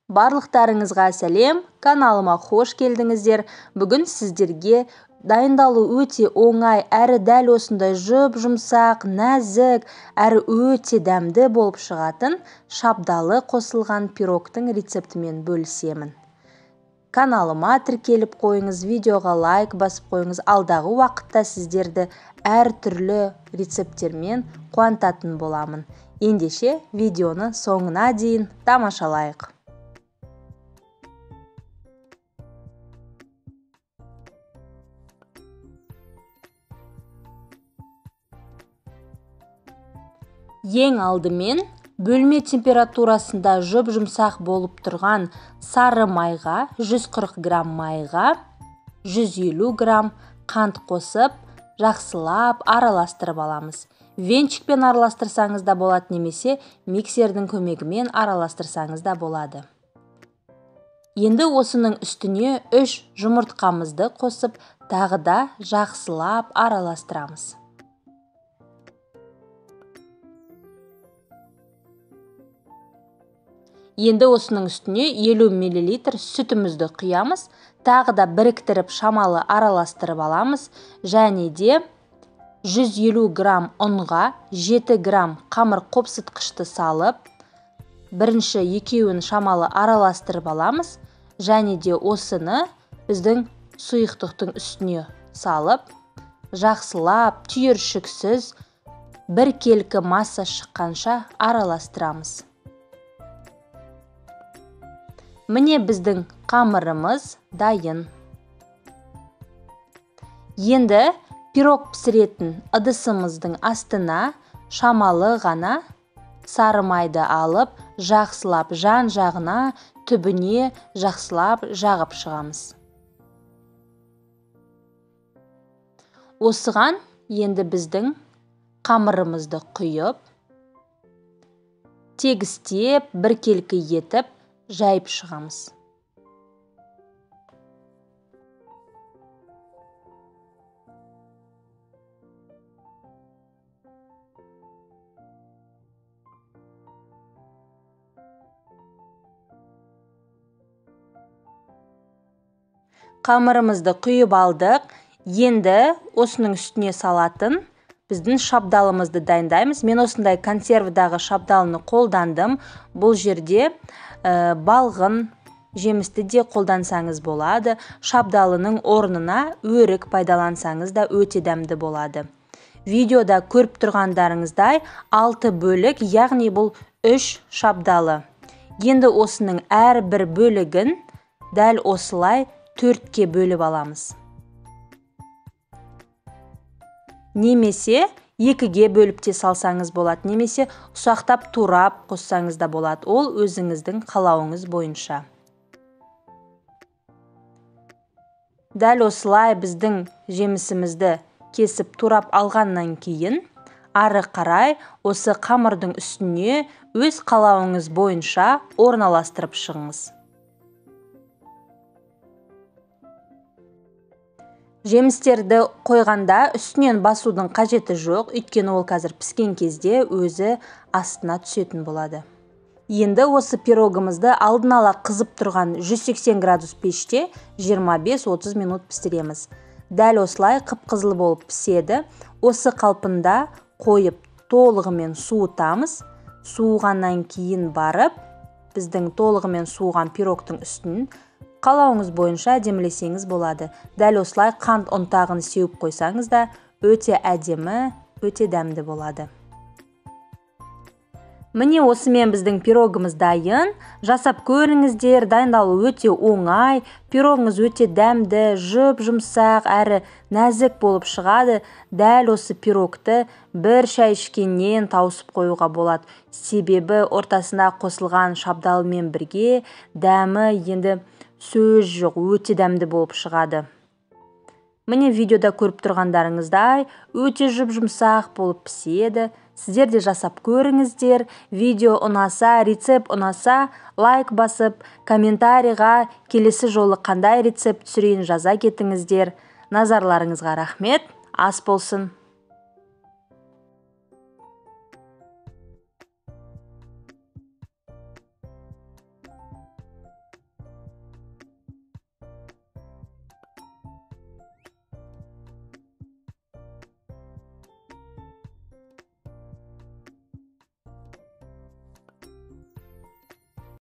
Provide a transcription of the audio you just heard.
Барлықтарыңызға сәлем, каналыма хош келдіңіздер. Бүгін сіздерге дайындалу өте оңай, әрі дәл осындай жұп-жұмсақ, нәзік, әрі өте дәмді болып шығатын шабдалы қосылған пирогтың рецептімен бөлісемін. Каналыма тіркеліп қойыңыз, видеоға лайк басып қойыңыз. Алдағы уақытта сіздерді әртүрлі рецепттермен қуантатын боламын. Ендеше видеоны соңына дейін тамашалайық. Ең алдымен бөлме температурасында жұп-жұмсақ болып тұрған сары майға 140 грамм майға 150 грамм қант қосып, жақсылап араластырып аламыз. Венчикпен араластырсаңыз да болады, немесе миксердің көмегімен араластырсаңыз да болады. Енді осының үстіне 3 жұмыртқамызды қосып, тағы да жақсылап араластырамыз. Енді осының үстіне 50 миллилитр сүтімізді құямыз, тағы да біріктіріп шамалы араластырып аламыз, және де 150 грамм ұнға 7 грамм қамыр қопсытқышты салып, бірінші екеуін шамалы араластырып аламыз, және де осыны біздің сұйықтықтың үстіне салып, жақсылап түйіршіксіз біркелкі масса шыққанша араластырамыз. Міне біздің қамырымыз дайын. Енді пирог пісіретін ыдысымыздың астына шамалы ғана сары майды алып, жақсылап жан-жағына, түбіне жақсылап жағып шығамыз. Осыған енді біздің қамырымызды құйып, тегістеп, біркелкі етіп жайып шығамыз. Қамырымызды құйып алдық. Енді осының үстіне салатын біздің шабдалымызды дайындаймыз. Мен осындай консервідағы шабдалыны қолдандым. Бұл жерде балғын жемісті де қолдансаңыз болады. Шабдалының орнына өрік пайдалансаңыз да өте дәмді болады. Видеода көріп тұрғандарыңыздай 6 бөлік, яғни бұл 3 шабдалы. Енді осының әрбір бөлігін дәл осылай 4-ке бөліп аламыз. Немесе 2-ге бөліп те салсаңыз болады, немесе ұсақтап турап қоссаңыз да болады. Ол өзіңіздің қалауыңыз бойынша. Дәл осылай біздің жемісімізді кесіп турап алғаннан кейін, ары қарай осы қамырдың үстіне өз қалауыңыз бойынша орналастырып шығыңыз. Жемістерді қойғанда үстінен басудың қажеті жоқ, өйткені ол қазір піскен кезде өзі астына түсетін болады. Енді осы пирогымызды алдын ала қызып тұрған 180 градус пеште 25-30 минут пісіреміз. Дәл осылай қып-қызыл болып піседі. Осы қалпында қойып толығымен суытамыз. Суығаннан кейін барып, біздің толығымен суыған пирогтың үстін қалауыңыз бойынша әдемілесеңіз болады. Дәл осылай қант ұнтағын сеуіп қойсаңыз да өте әдемі, өте дәмді болады. Міне осымен біздің пирогымыз дайын. Жасап көріңіздер, дайындалу өте оңай. Пирогыңыз өте дәмді, жұп-жұмсақ, әрі нәзік болып шығады. Дәл осы пирогты бір шай ішкеннен тауысып қоюға болады. Себебі ортасына қосылған шабдалмен бірге дәмі енді сөз жоқ, өте дәмді болып шығады. Міне видеода көріп тұрғандарыңыздай өте жұп-жұмсақ болып піседі. Сіздер де жасап көріңіздер. Видео ұнаса, рецепт ұнаса, лайк басып, комментарийға келесі жолы қандай рецепт түсірейін жаза кетіңіздер. Назарларыңызға рахмет. Ас болсын.